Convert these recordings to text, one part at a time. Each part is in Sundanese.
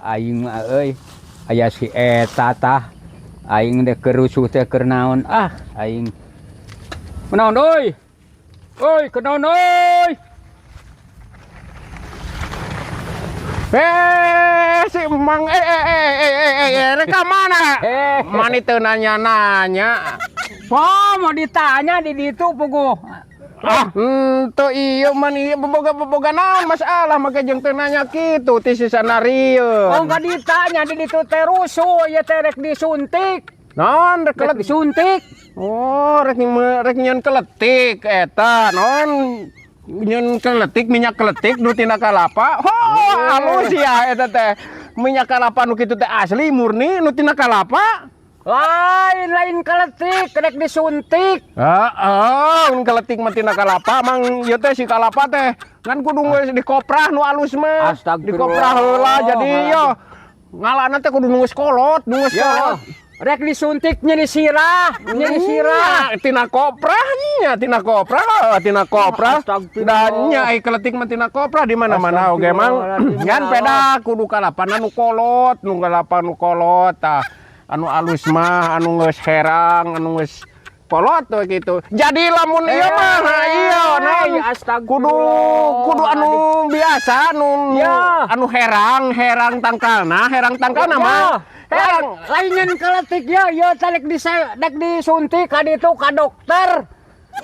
Aing mah euy, aya si eta tah. Aing teh keur rusuh teh keur naon, ah aing. Kunaon euy? Euy, kunaon euy? Eh, si Emang, eh, eh, eh, eh, eh, eh, eh, rek ka mana? Eh. Mani teu nanya-nanya. Oh, mau ditanya di ditu puguh. Ah, henteu ieu mah ieu boboga-boboga naon masalah make jeung teu nanya kitu ti sisana rieun. Oh, enggak ditanya di ditu teh rusuh, ieu teh rek disuntik. Naon rek Rek kelet? disuntik. Oh, rek rek nyieun keletik eta, naon nyieun keletik, minyak keletik nu tina kalapa. Ho, halus ya eta teh. Minyak kalapa nu kitu teh asli murni nu tina kalapa. Lain, lain keletik, rek disuntik. Heeh, mun keletik mah tina kalapa, mang ieu teh si kalapa teh ngan kudu geus dikoprah nu alus mah. Astagfirullah. Dikoprah heula jadi yo ngalana teh kudu nu geus kolot, nu geus Ya, kolot. rek disuntik nyeri sirah, nyeri sirah. Nya, tina koprah nya, tina koprah, heuh, tina koprah. Astagfirullah. Dan nya ai keletik mah tina koprah di mana-mana oge mang. Astagfirullahaladzim. Ngan peda kudu kalapana nu kolot, nu kalapa nu kolot tah. Anu alus mah, anu geus herang, anu geus kolot we kitu. Jadi lamun ieu mah, nah ieu naon kudu kudu anu biasa anu Ya. anu herang, herang tangkalna, herang tangkalna mah. Herang. Lain nyen keletik ya, ya teh dek disuntik ka ditu ka dokter.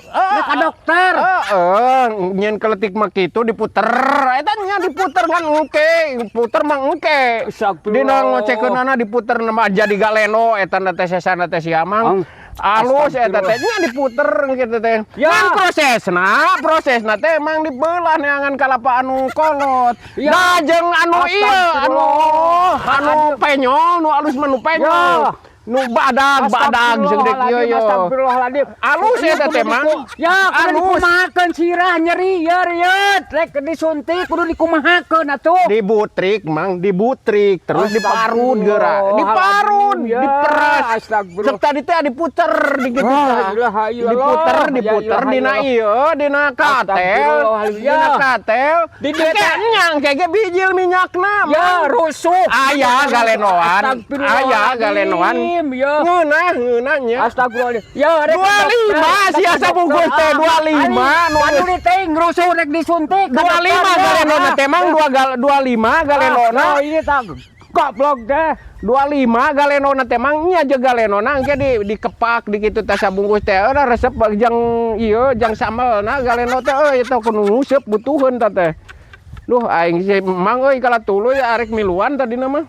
Dek ka dokter. Heeh, nyen keletik mah kitu diputer. Eta nya diputer ngan engke, puter mah engke. Astagfirullah. Dina ngocekeunana diputer mah jadi galeno eta na teh sesana teh si Amang. Ang. Alus eta teh nya diputer kitu teh. Ya. Ngan prosesna, prosesna teh emang dibelah neangan kalapa anu kolot. Ya. Da jeung anu ieu anu Astagfirullah. anu penyol, nu alus mah nu penyol. Ya. Nu badag, badag segede kieu yo. Astagfirullahaladzim. Alus eta teh mang. Ya, kudu Alus. dikumahakeun sirah nyeri ya rieut. Rek disuntik kudu dikumahakeun atuh. Dibutrik mang, dibutrik terus diparut geura, diparut, Ya, diperas. astagfirullah. Cek tadi teh diputer dikitu Wah, tah. ilaha illallah. Diputer, Ya, diputer ilaha dina illallah. ieu, dina katel, Astagfirullahaladzim. dina katel. Di dieu teh- nya engke ge bijil minyakna. Ya, Mang. rusuh. Aya galenoan, aya galenoan. Ya. Ngeunah, ngeunah nya. Astagfirullahaladzim. Ya, rek 25 sia sabungkus teh 25 nu Anu teh ngrusuh rek disuntik. 25 galenona teh mang 25 galenona. Oh, ini tak goblok deh. 25 galenona teh mang nya jeung galenona engke di dikepak di kitu teh sabungkus teh eueuh resep jang ieu jang sambelna galeno teh euy eta kudu nguseup butuheun tah teh. Duh aing si mang euy kala tuluy arek miluan tadina mah.